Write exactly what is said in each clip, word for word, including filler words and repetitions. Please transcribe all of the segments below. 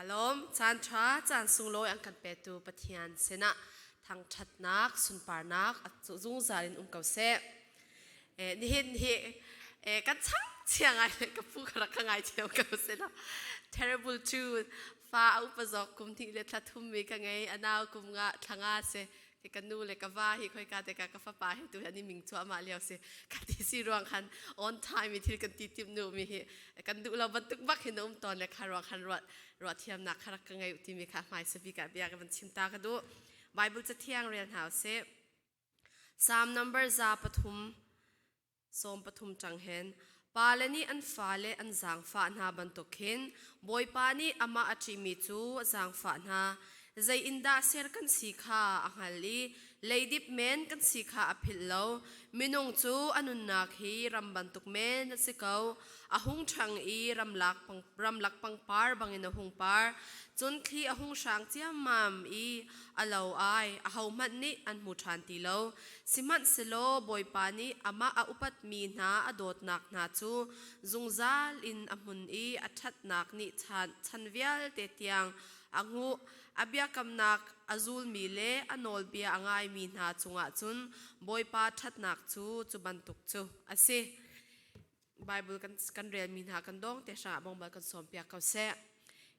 Shalom, caan ṭha, caan sunglawi an kan petu Pathian sinah thangṭhatnak, sunparnak a cu zungzal in um ko seh. Eh, nihin hi, eh, kan chang chia ngai le ka pu kha rak ka ngai cio ko seh lo. Terrible two, fa a upa zawk kum hnih le thla thum mi ka ngei, a nau kum nga, thla nga si. Khi ka nu le ka va hi khoika te ka, ka fapa hi tu hi an i ming cu amah lio si. Ka ti si ruang khan on time i thil kan ti timh nu mi hi kan duh lo bantuk bak hi na um tawn le kha ruang khan ruat, ruat thiamnak kha rak ka ngei uh timi kha hmaisa bik ah bia ka van chim ta ka duh. Bible cathiang rel hna u sih. Psalm number za pathum, sawm pathum ṭang hen, Pa le nih an fale an zaangfah hna bantuk khin Bawipa nih amah a ṭihmi cu a zaangfah hna. Zei in dah ser kan si kha a hngal i, leidip men kan si kha a philh lo. Minung cu a nunnak hi ram bantuk men a si ko. A hung ṭhang i ramlak pang-, ramlak pangpar bangin a hung par. Cun thli a hung hrang ciammam i a lo ai, ahohmanh nih an hmu ṭhan ti lo. Sihmanhsehlaw Bawipa nih amah a upatmi hna a dawtnak hna cu zungzal in a hmun i a ṭhatnak nih chan, chan vialte tiang a hmuh. A biakamnak a zulmi le a nawlbia a ngaimi hna cungah cun Bawipa ṭhatnak cu cu bantuk cu a si. Bible kan, kan relmi hna kan dawngte hrangah bongbal kan sawmpiak ko seh.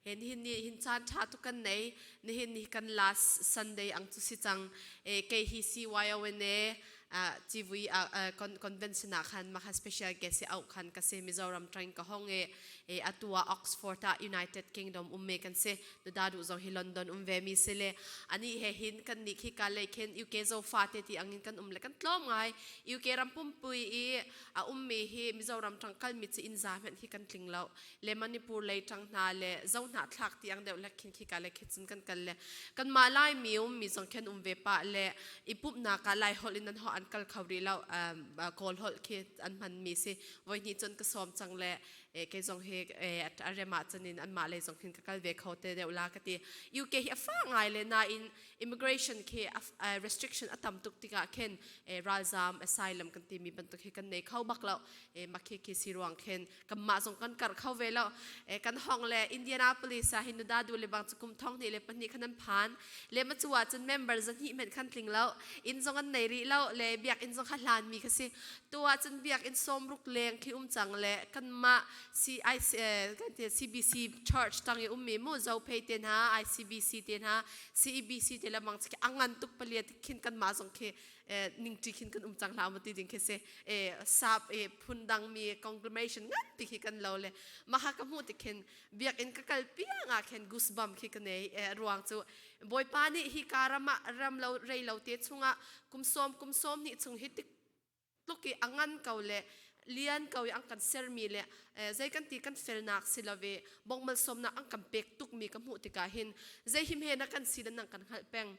He nihin ni hin caan ṭha tuk kan nei. Nihin ni kan last Sunday ang cu si cang. Eh, kei hi C Y O N A, ah, civui, ah, ah, con-, convention ah khan mah kha special guest i auh khan ka si, Mizoram ṭang ka hong e. Eh, atu ah Oxford ah United Kingdom um mi kan si. Nudadu zong hi London um ve mi si le. Anih he hin kan nih khi ka lei khin U K Zofa te ti angin kan um le kan tlawm ngai. U K ram pumpui i a ummi hi Mizoram ṭang kalmi cu inn za hmanh hi kan tling lo. Le Manipur lei ṭang hna le Zo hna thlak tiang deuh lek khin khi ka le khi cun kan kal le. Kanmah Laimi ummi zong khin um ve pah le i pumhnak ah Lai holh in an hawh an kal kho rih lo, um, uh, Kawl holh khi an hmanmi si. Voi hnih cun ka sawm cang le, eh, kei zong hi, eh, a, a rem ah cun in anmah lei zong khin ka kal ve kho te deuh la ka ti. U K hi a fak ngai le nain immigration khi a, a restriction a tam tuk tikah khin, eh, ralzam, asylum kan timi bantuk hi kan nei kho bak lo. Eh, mah khi khi si ruang khin kanmah zong kan karh kho ve lo. Eh, kan hong le Indianapolis ah hin Nudadu le bang cu kum thong hnih le pahnih khan an phan. Le mah cu ah cun member zahnih hmanh khan tling lo. Inn zong an nei rih lo. Le biakinn zong kha hlanmi kha si. Tu ah cun biakinn sawmruk leng khi um cang le kanmah C I C, eh, kan ti C B C church tang i ummi mu Zophei te hna, I C B C te hna, C E B C te le mang cu khi a ngan tuk paliat khin kanmah zong khi, eh, ningṭi khin kan um cang hlah maw ti ding khi si. Eh, sap, eh, phundang mi conglomeration ngan ti khi kan lo le. Mah kha ka hmuh ti khin biakinn ka kal piang ah khin goosebump khi ka nei, eh, ruang cu Bawipa nih hi ka ram ah ram lo, rei lo te chungah kum sawm, kum sawm hnih chung hi tik tluk i a ngan ko le lian ko i an kan sermi le, eh, zei kan ti kan felnak si lo ve, bawngmal sawmnak an kan pek tukmi ka hmuh tikah hin, zei him he na kan si dan an kan hngalh peng.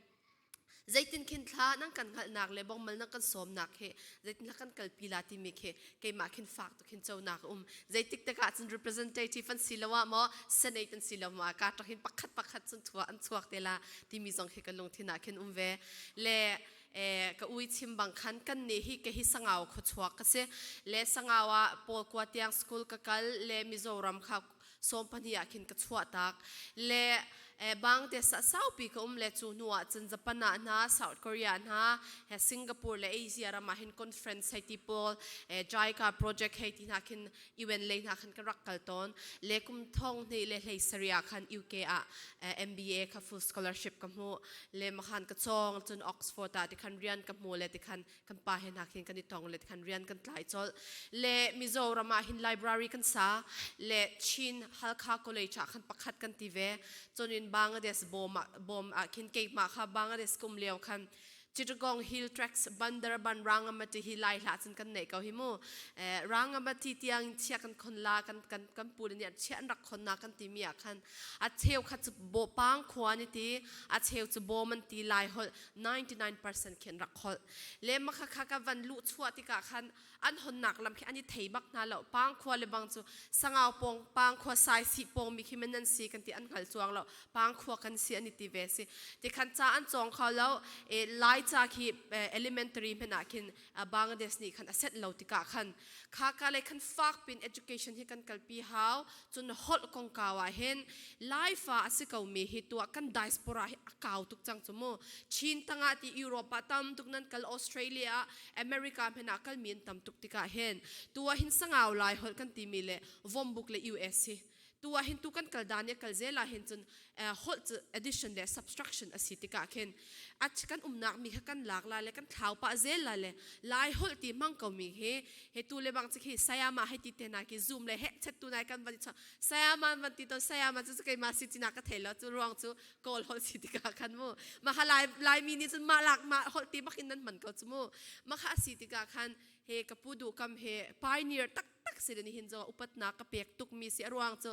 Zeitin khin thla nan kan hngalhnak le bawngmal nan kan sawmnak hi, zeitin thla kan kalpi la timi khi keimah khin fak tuk hin conak a um. Zeitik takah cun representative an si lo ah maw, senate an si lo maw, ah, ka ṭang hin pakhat pakhat cun thuah an chuak te la timi zong khi ka lungthin ah khin um ve. Le eh, ka ui chim bang khan kannih hi, kei hi Sangau khuachuak ka si. Le Sangau ah pawl kua tiang school ka kal, le Mizoram kha sawm pahnih ah khin ka chuah tak. Le, eh, Bangladesh ah saupi ka um le cu hnu ah cun Japan ah hna, South Korea hna, he Singapore le Asia ram ah hin conference hei ti pawl, eh, JICA project hei ti hna khin U N lei hna khan ka rak kal tawn. Le kum thong hnih le hlei sarih ah khan U K ah, eh, M B A kha full scholarship ka hmuh. Le makhan ka cawng cun Oxford ah tikhan rian ka hmu le tikhan kan pa he hna khin kan i tong le tikhan rian kan tlai colh. Le Mizoram ah hin library kan sa. Le Chin Halkha College ah khan pakhat kan ti ve. Cun in Bangladesh bawm ah, bawm ah khin keimah kha Bangladesh ka um lio khan Chittagong Hill Tracts, Bandarban, Rangamati hi Lai hlah cun kan neih ko hi mu. Eh, Rangamati tiang chiah kan khon la, kan, kan, kan pu le nih chiah an rak khon na kan timi ah khan a cheu kha cu baw-, Pang khua an i ti, a cheu cu bawm an ti, Lai holh ninety nine percent khi an rak holh. Le makha kha ka van luh chuah tikah khan an honnak lam khi an i thei bak hna lo. Pang khua le bang cu Sangau pawng, Pang khua sai si pawng mi khi men an si kan ti an hngal cuang lo. Pang khua kan si an i ti ve si. Ti khan ca an cawng kho lo. E, Lai Ca khi, eh, elementary hmanh ah khin, ah, Bangladesh nih khan a set lo tikah khan, khaka lei khan fakpin education hi kan kalpi hau, cun holh kongkau ah hin Laifa a si komi hi tuah kan diaspora hi a kau tuk cang cu mu. Chin tangah ti Europe ah tam tuk nan kal, Australia ah, America hmanh ah kalmi an tam tuk tikah hin, tuah hin Sangau Lai holh kan timi le vombuk le U S hi. Tuah hin tu kan kal dan i a kal zel ah hin cun, eh, holh cu addition le subtraction a si tikah khin, a kan umnak mi kha kan lak lai le kan thlau pah zel lai le, Lai holh ti hmang ko mi hi, hi tu le bang cik hi sayama hei ti te nak i zum le he chet tu nai kan van i chuah, sayama an van ti tawn, sayama cu, cu keimah si cina ka thei lo cu ruang cu Kawl holh si tikah khan mu. Mah kha Lai, Lai mi nih cun mah lak, mah holh ti bak in nan hman ko cu mu. Mah kha a si tikah khan he ka pu Duh Kam he pioneer taktak si le nihin zong upatnak ka pek tuk mi si a ruang cu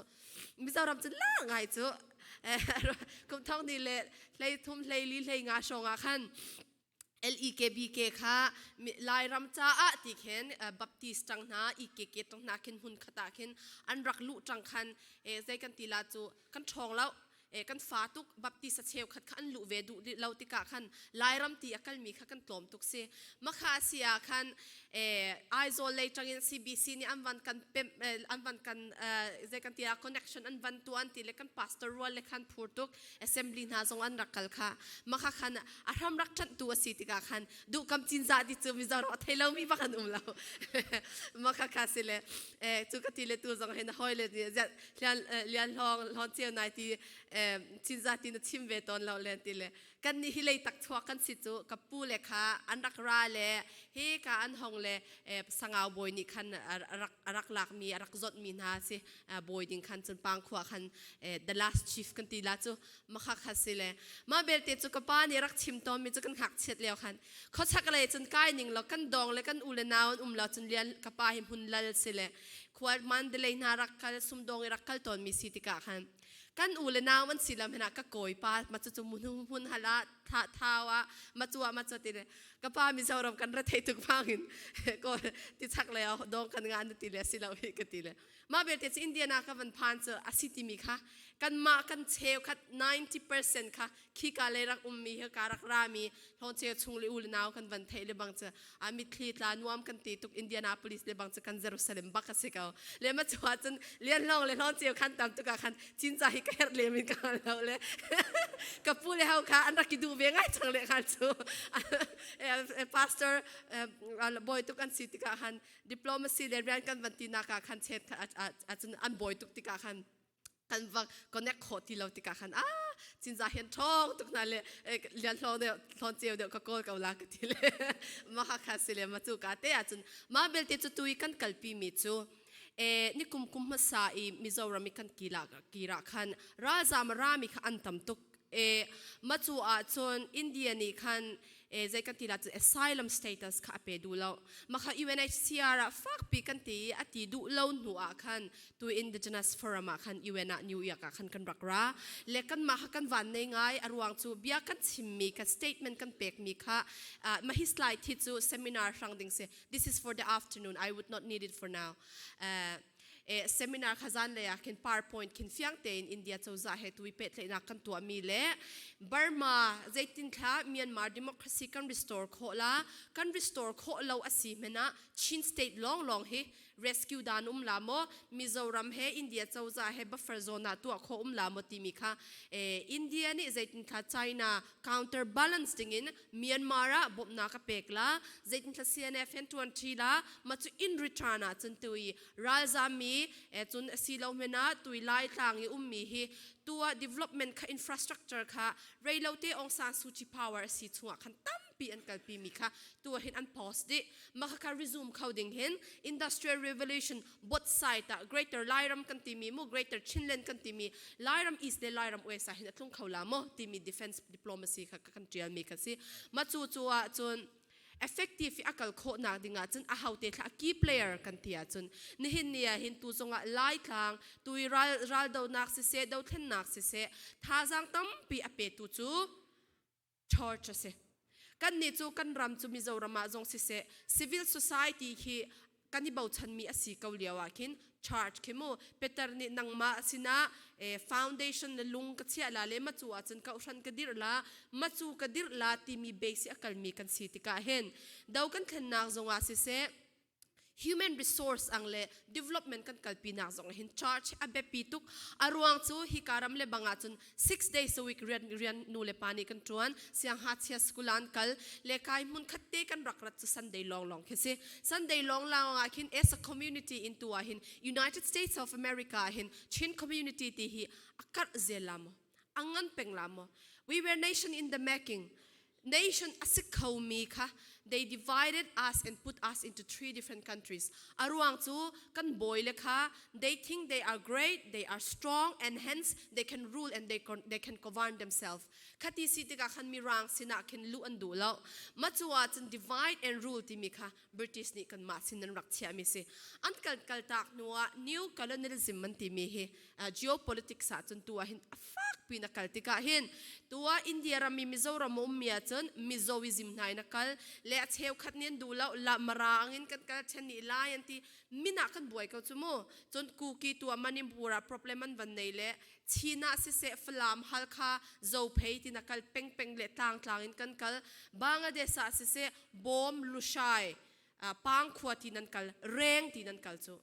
Mizoram cun la ngai cu, eh, kum thong ni le hlei thum, hlei li, hlei nga hrawng ah khan L E K B K kha mi, Lairam caah ti khin, eh, Baptist ṭang hna, E K K ṭang hna khin hmun khat ah khin an rak luh ṭang khan, eh, zei kan ti la cu kan ṭhawng lo. Eh, kan fa tuk, Baptist a cheukhat kha an luh ve duh lo tikah khan Lairam ti a kalmi kha kan tlawm tuk si. Mah kha a si ah khan, eh, Aizawl lei ṭangin C B C nih an van kan pem, eh, an van kan, eh, zei kan ti ah connection an van tuah an ti le kan pastor rual le khan phur tuk, assembly hna zong an rak kal kha. Mah kha khan a hram rak ṭhanhtu a si tikah khan Duh Kam Cinzah ti cu Mizoram a thei lomi bak an um lo. Mah kha kha si le, eh, cu ka ti le tu zong hin a hawi le ni, zia, lian, eh, lian hlawng, hlawn ceu nai ti, eh, Cinzah ti na chim ve tawn lo len ti le. Kan nih hi lei tak chuak kan si cu, ka pu le kha an rak ra le, hi ka an hong le, eh, Sangau bawi nih khan a, a rak, a rak lak mi, a rak zonh mi hna si, a, bawi ding khan cun Pangkhua khan, eh, the last chief kan ti la cu, mah kha kha si le. Mah belte cu ka pa nih rak chim tawn mi cu kan hngak chiat lio khan, khuachak lei cun kai ning lo, kan dawng le kan u le nau an um lo cun lian ka pa hi hmun lal si le. Khua Mandalay hna rak kal, sumdawng i rak kal tawn mi si tikah khan, kan u le nau an si lam hna ka kawi pa, mah cu cu hmun, hmun hal ah, tha, thau ah, mah cu ah, mah cu ti le, ka pa Mizoram kan ra thei tuk bang in, ko, ti chak lei ah, dawng kan ngah na ti le, a si lo hi ka ti le. Mah belte cu Indiana ka van phan cu a si timi kha, kanmah kan cheukhat ninety percent kha, khika lei rak ummi, hi ka rak rami, hlawn ceu chung le u le nau kan van theih le bang cu, a mitthli tla nuam kan ti tuk, Indianapolis le bang cu kan Jerusalem bak a si ko. Le mah cu ah cun lian hlawng le hlawn ceu khan tam tuk ah khan Cinzah hi ka herh lem in ka hal lo le. Ka pu le hau kha an rak i duh ve ngai cang le khan cu. Eh, eh, pastor, eh, bawi tuk an si tikah khan diplomacy le rian kan van tinak ah khan chet kha, a, a, a cun an bawi tuk tikah khan kan va connect khawh ti lo tikah khan, ah, Cinzah hi an ṭhawng tuk hna le, eh, lian hlawng deuh, hlawn ceu deuh ka kawl ko la ka ti le. Mah kha kha si le, mah cu ka te ah cun, mah belte cu tu i kan kalpi mi cu, eh, nikum kum hmasa i Mizoram i kan kila, kira khan ralzam a rami kha an tam tuk. Eh, mah cu ah cun India nih khan, eh, zei kan ti la cu asylum status kha a pe duh lo. Mah kha U N H C R ah fakpi kan ti i a ti duh lo hnu ah khan, tu Indigenous Forum ah khan U N ah New York ah khan kan rak ra. Le kanmah kha kan van nei ngai, a ruang cu bia kan chimmi kha, statement kan pekmi kha, ah, mah hi slide hi cu seminar hrang ding si. This is for the afternoon. I would not need it for now. Ah, eh, seminar kha zanlei ah khin PowerPoint khin fiang tein India cozah he tu i pehtlaihnak kan tuahmi le Burma, zeitinthla Myanmar democracy kan restore khawh la, kan restore khawh lo a si hmanh ah Chin State lawnglawng hi rescue dan um la maw, Mizoram he India cozah he buffer zone ah tuah khawh um la maw timi kha, eh, India nih zeitinthla China counter balance dingin Myanmar ah bawmhnak a pek la, zeitinthla C N F he an ṭuan ṭhi la, mah cu in return ah cun tu i ralzammi, eh, cun a si lo hmanh ah tu i Laitlang i ummi hi tuah development kha, infrastructure kha rei lo te Aung San Suu Kyi power a si chungah khan tampi an kalpimi kha tuah hin an pause dih. Mah kha kha resume kho ding hin Industrial Revolution both side ah Greater Lairam kan timi mu, Greater Chinland kan timi, Lairam East le Lairam West ah hin a tlung kho la maw timi defense diplomacy kha kan ṭialmi kha si. Mah cu cu ah cun effective i a kal khawhnak dingah cun ahote thla key player kan ti ah cun nihin ni ah hin tu zongah Laitlang, tu i ral, raldonak siseh, dothlennak siseh, thazaang tampi a petu cu church a si. Kannih cu kan ram cu Mizoram ah zong siseh, civil society hi kan i bochan mi a si ko lio ah khin, charge khi mu, Peter nih nangmah sinah, eh, foundation le lung ka chiah la le, macu ah cun kohhran ka dirh la, macu ka dirh la timi base i a kalmi kan si tikah hin, do kan thlennak zongah siseh, human resource ang le development kan kalpinak zongah hin charge a biapi tuk. A ruang cu hika ram le bangah cun six days a week rian, rian nu le pa nih kan ṭuan, siangngakchia school ah an kal, le kai hmun khatte kan rak rat cu Sunday lawnglawng khi si. Sunday lawnglawng ah khin as a community in tu ah hin United States of America ah hin Chin community ti hi a karh zel la maw? A ngan peng la maw? We were nation in the making. Nation a si khomi kha, they divided us and put us into three different countries. A ruang cu kan bawi le kha, they think they are great, they are strong, and hence they can rule and they can, they can govern themselves. Khati si tikah khan Mirang sinah khin luh an duh lo. Macu ah cun divide and rule timi kha British nih kanmah sin nan rak chiahmi si. An kal, kaltak hnuah new colonialism an timi hi, ah, geopolitics ah cun tu ah hin a fakpi na kal tikah hin, tu ah India ram i Mizoram a ummi ah cun Mizoism hna in a kal, le a cheukhat nih an duh lo, la Mara angin kan kal, ṭhen nih lai an ti, min ah kan buai ko cu mu. Cun Kuki tu ah Manipur ah problem an van nei le, Chin ah siseh, Falam, Halkha, Zophei tin a kal pengpeng le tlangtlang in kan kal, Bangladesh ah siseh, Bawm, Lushai, ah, Pangkhua tin an kal, Reng tin an kal cu.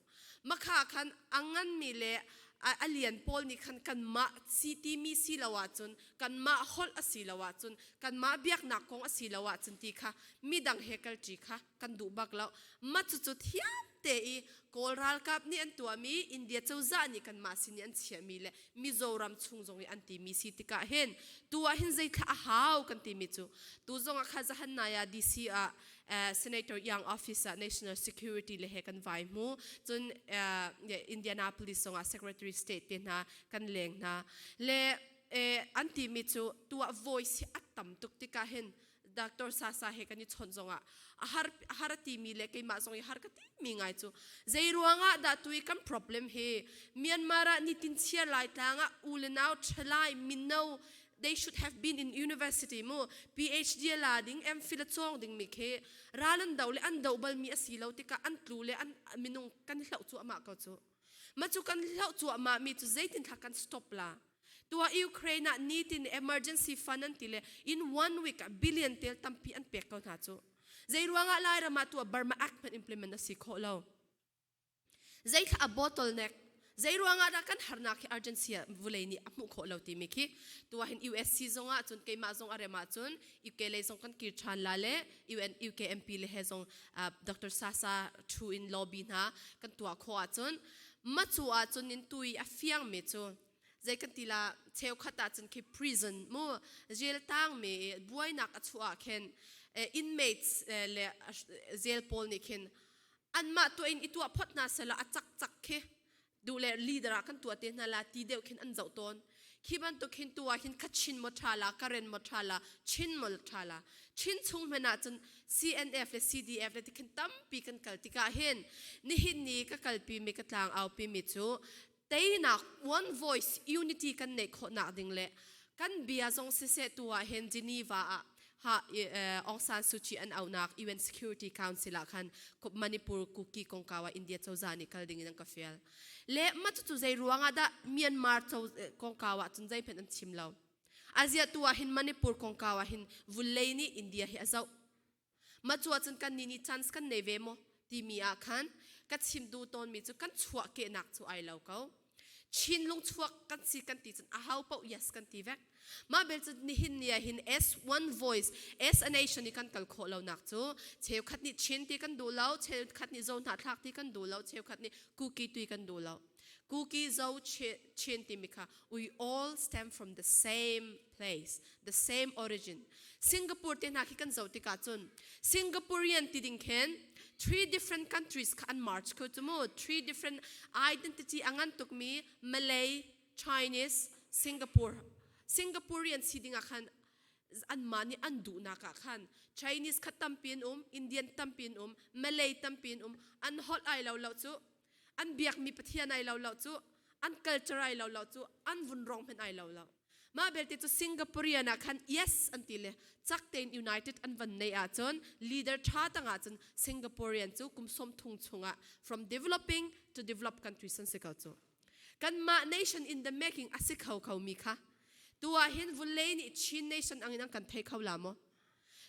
Makha khan a nganmi le a, a lian pawl nih khan kanmah si timi si lo ahcun, kanmah holh a si lo ahcun, kanmah biaknak kong a si lo ahcun ti kha midang he kalṭi kha kan duh bak lo. Macucu thiamte i Kawl ralkap nih an tuahmi, India cozah nih kanmah sin i an chiahmi le Mizoram chung zong i an timi si tikah hin, tu ah hin zei thla a hau kan timi cu, tu zongah kha Zahan Naya D C ah, eh, Senator Young office ah national security le he kan vai hmu. Cun, eh, Indianapolis zongah Secretary State te hna kan leng hna. Le, eh, an timi cu tu ah voice hi a tam tuk tikah hin, Doctor Sasa he kan i chawnh zongah a har, a har a timi le keimah zong i har ka timi ngai cu. Zeiruangah dah tu i kan problem hi? Myanmar ah nitin chiar Laitlang ah u le nau, ṭhalai, mino, they should have been in university mu. P H D a la ding, M Phil a cawng ding mi khi ral an do le an do balmi a si lo tikah an tlu le an minung kan hloh cuahmah ko cu. Macu kan hloh cuahmah mi cu zeitin thla kan stop la? Tuah Ukraine ah nitin emergency fund an ti le in one week ah billion tel tampi an pek ko hna cu. Zeiruangah Lairam ah tuah Burma Act hmanh implement a si khawh lo? Zei thla a bottleneck? Zeiruangah dah kan harnak hi urgency ah vulei nih a hmuh khawh lo timi khi. Tuah hin U S C zongah cun keimah zong a rem ahcun U K lei zong kan kir ṭhan la le U N, U K M P le he zong, ah, Doctor Sasa thu in lobby hna kan tuah khawh ahcun, macu ahcun in tu i a fiangmi cu zei kan ti la, cheukhat ahcun khi prison mu, jail tangmi buainak a chuah khin, eh, inmates, eh, le, ah, jail pawl nih khin anmah tuah in i tuah phot hna seh law a cakcak khi duh le leader ah kan tuah te hna la ti deuh khin an zoh tawn. Khi bantuk khin tu ah hin Kachin maw ṭha la, Karen maw ṭha la, Chin maw ṭha la, Chin chung hmanh ahcun C N F le C D F le ti khin tampi kan kal tikah hin nihin ni ka kalpi mi, ka tlang aupi mi cu teinak, one voice, unity kan neih khawhnak ding le kan bia zong siseh, tu ah hin Geneva ah ha, i, eh, Aung San Suu Kyi an auhnak U N Security Council ah khan Ku-, Manipur Kuki kongkau ah India cozah nih kal dingin an ka fial. Le macucu zeiruangah dah Myanmar co-, eh, kongkau ah cun zeihmanh an chim lo? A ziah tu ah hin Manipur kongkau ah hin vulei nih India hi a zoh. Macu ahcun kannih nih chance kan nei ve maw timi ah khan ka chim duh tawnmi cu kan chuah kehnak cu ai lo ko. Chin lungchuak kan si kan ti cun a hau paoh, yes kan ti vek. Mah bel cu nihin ni ah hin as one voice, as a nation i kan kal khawh lonak cu cheukhat nih Chin ti kan duh lo, cheukhat nih Zo hnahthlak ti kan duh lo, cheukhat nih Kuki ti kan duh lo. Kuki, Zo, Chi-, Chin timi kha, we all stem from the same place, the same origin. Singapore te hna khi kan zoh tikah cun, Singaporean ti ding khin three different countries kha an merge ko cu mu, three different identity a ngan tukmi, Malay, Chinese, Singapore. Singaporean si dingah khan anmah nih an duhnak ah khan Chinese kha tampi an um, Indian tampi an um, Malay tampi an um, an holh ai lo lo cu, an biakmi Pathian ai lo lo cu, an culture ai lo lo cu, an vunrong hmanh ai lo lo. Mah belte cu Singaporean ah khan yes an ti le, cak tein united an van nei ahcun, leader ṭha tang ahcun Singaporean cu kum sawmthum chungah from developing to developed countries an si ko cu. Kanmah nation in the making a si kho kho mi kha. Tu ah hin vulei nih Chin nation angin an kan thei kho la maw?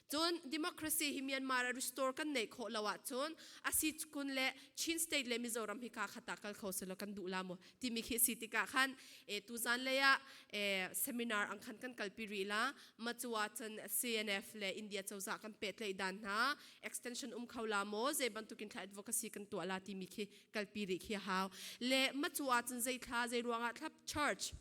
Cun democracy hi Myanmar ah restore kan neih khawh lo ahcun, a si kun le Chin State le Mizoram hi ka khat ah kal kho selaw kan duh la maw? Timi khi si tikah khan, eh, tuzan lei ah, eh, seminar ang khan kan kalpi rih la, ma cu ahcun C N F le India cozah kan pehtlaih dan hna, extension um kho la maw, zei bantukin thla advocacy kan tuah la timi khi kalpi rih khi a hau. Le ma cu ahcun zei thla, zei ruangah thla church,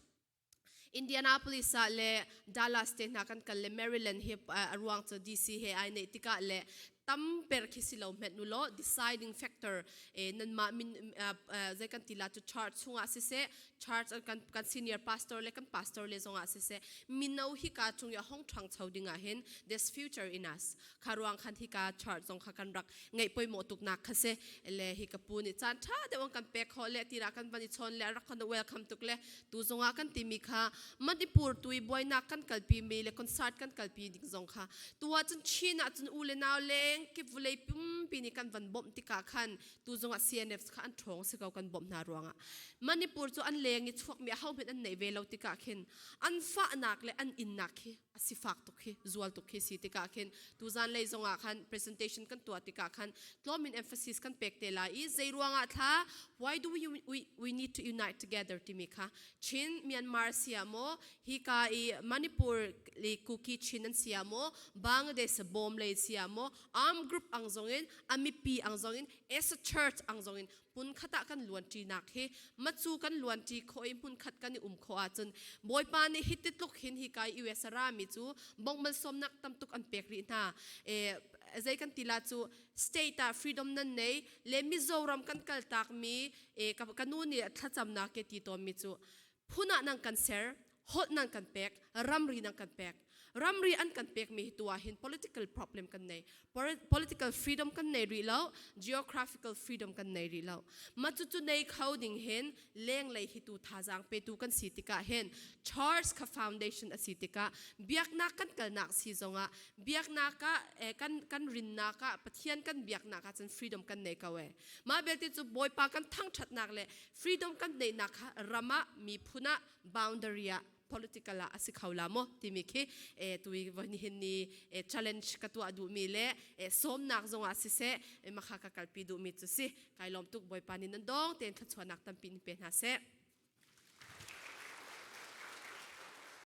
Indianapolis ah le Dallas te hna kan kal le Maryland hi, ah, a ruang cu D C he ai neih tikah le tamper khi si lo hmet nu law, deciding factor, eh, nanmah min, ah, ah, zei kan ti la cu church chungah siseh, church kan, kan senior pastor le kan pastor le zongah siseh, mino hi ka cung i a hong ṭhangcho dingah hin, there's future in us. Kha ruang khan hi ka church zong kha kan rak ngeih poimawh tuknak kha si. Le hi ka pu nih caan ṭha deuh an kan pek khawh le, tirah kan van i chawn le, a rak kan welcome tuk le, tu zongah kan timi kha Manipur tu i buainak kan kalpi mi le concert kan kalpi ding zong kha. Tu ahcun Chin ahcun u le nau leng kip vulei pumpi nih kan van bawmh tikah khan tu zongah C N F kha an ṭhawng si ko kan bawmh hna ruangah. Manipur cu an leng i chuak mi ahohmanh an neih ve lo tikah khin an fahnak le an innak khi a si fak tuk khi, zual tuk khi si tikah khin, tuzan lei zongah khan presentation kan tuah tikah khan tlawm in emphasis kan pek te lai i, zei ruangah thla, why do we, we, we need to unite together timi kha, Chin, Myanmar si ah maw, hi ka i Manipur le Kuki Chin an si ah maw, Bangladesh Bawm lei si ah maw, arm group ang zongin, a mipi ang zongin, as a church ang zongin, hmun khat ah kan luanṭinak hi, ma cu kan luanṭi khawh i hmun khat kan i um khawh ahcun, Bawipa nih hi titluk hin hi ka i U S a rami cu bawngmal sawmnak tam tuk an pek rih hna. Eh, zei kan ti la cu, state ah freedom nan nei, le Mizoram kan kaltak mi, eh, ka, ka nu nih a thlacamnak ke ti tawn mi cu, phun ah nan kan ser, holh nan kan pek, ramri nan kan pek. Ramri an kan pek mi hi tu ah hin political problem kan nei. Poli-, political freedom kan nei rih lo, geographical freedom kan nei rih lo. Ma cucu nei kho ding hin, lenglei hi tu thazaang petu kan si tikah hin, church kha foundation a si tikah, biaknak kan kalnak si zongah, biaknak ah, eh, kan, kan rinnak ah, Pathian kan biaknak ah cun freedom kan nei ko e. Mah belte cu Bawipa kan thangṭhatnak le freedom kan neihnak kha ram ah, miphun ah, boundary ah, political ah a si kho la maw timi khi, eh, tu i nihin ni, eh, challenge ka tuah duhmi le, eh, sawmnak zongah siseh, eh, makha ka kalpi duhmi cu si. Kai lawm tuk, Bawipa nih nan dawng tein thluachuahnak tampi in pe hna seh.